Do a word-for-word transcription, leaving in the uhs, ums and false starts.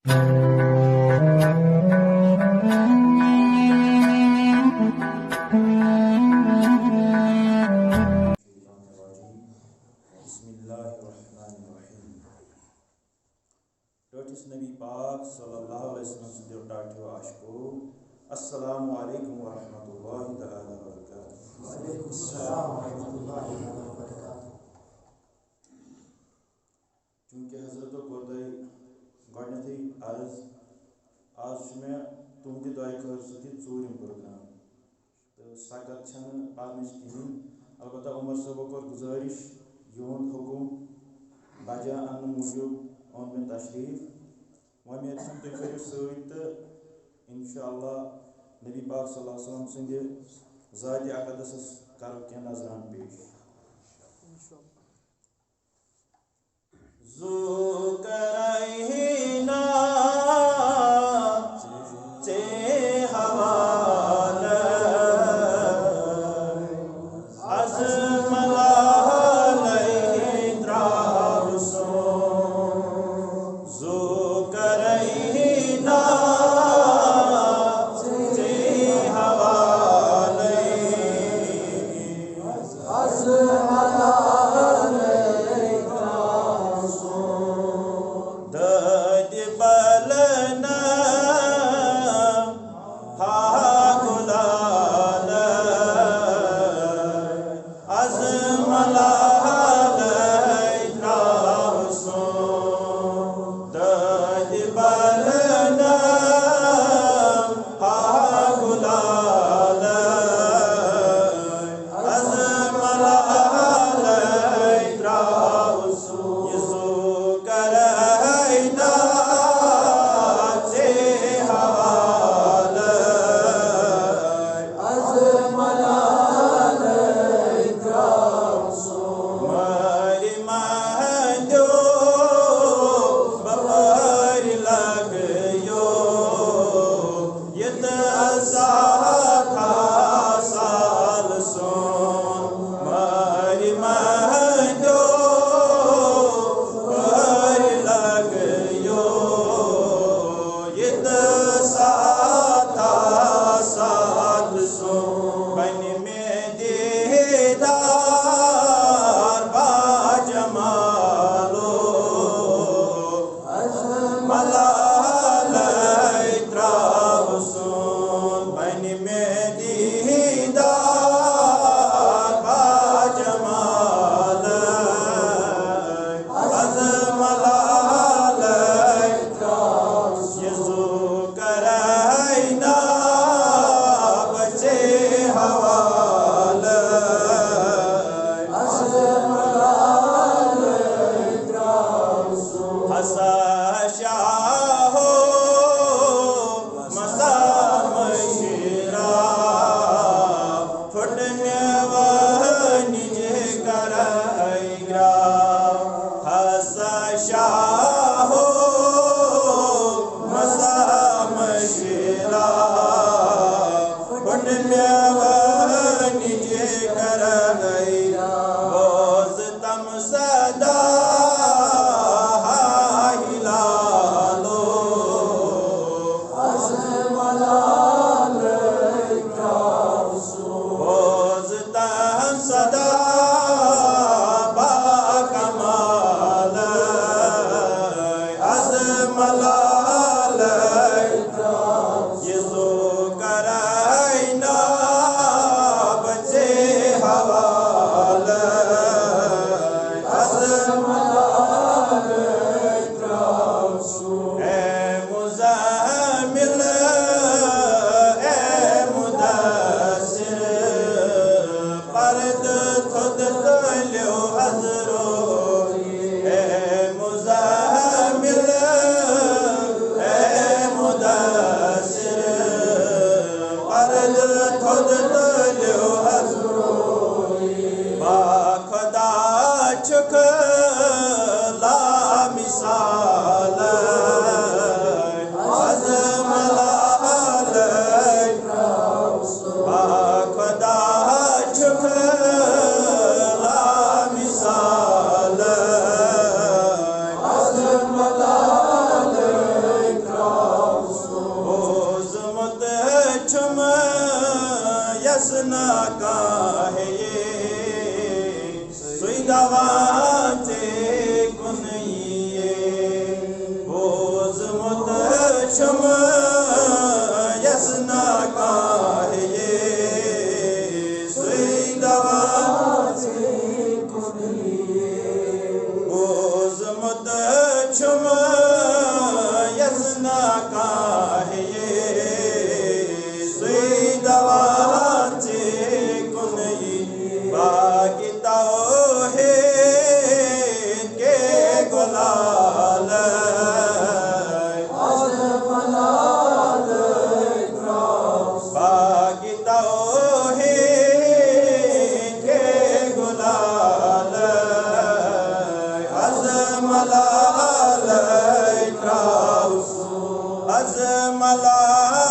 بسم اللہ الرحمن الرحیم۔ ٹٲٹھِس نبی پاک صلی اللہ علیہ وسلم سٕنٛدیو ٹاٹھیو عاشقو، السلام علیکم ورحمۃ اللہ تعالیٰ وبرکاتہ۔ وعلیکم السلام ورحمۃ اللہ تعالیٰ وبرکاتہ۔ چوٗنٛکہِ حضرتو کوٚر تۄہہِ گۄڈٕنیتھٕے عرض، آز چھُ مےٚ تُہنٛدِ دعایہِ خٲطرٕ سۭتۍ ژوٗرِم پروگرام۔ تہٕ سکت چھنہٕ پرنٕچ کِہیٖنۍ۔ البتہ عمر صٲبو کٔر گُزٲرِش، یِہُنٛد حُکُم بجا اننہٕ موٗجوٗب اوٚن مےٚ تشریٖف۔ وۄمید چھم تُہۍ کٔرِو سۭتۍ تہٕ انشاءاللہ نبی پاک صلی اللہ علیہ وسلم سٕنٛدِ ذاتِ اقدسس کرو کینٛہہ نظرانہٕ پیش۔ ذو کرینہ ژے حوالے، از ملالے تراوسوں۔ ذو کرینہ ژے حوالے، از ملالے تراوسوں۔ دادِ بلنہ ہا گلالے، از ملالے تراوسوں۔ دادِ بلنہ ہا گلالے، از ملالے تراوسوں۔ یہِ ذو کرینہ نہ کانٛہہ ہیٚیہِ سُے دوا ژےٚ کُن یِیہِ۔ بوٗزمُت چھُم یَس نہ کانٛہہ ہیٚیہِ سُے دوا ژےٚ کُن یِیہِ۔ بوٗزمُت چھُم یَس نہ کانٛہہ ہیٚیہِ سُے دوا ژےٚ کُن یِیہِ۔ باقی توحید کے گلال باقی توحید کے گلال از ملال تراو، از ملال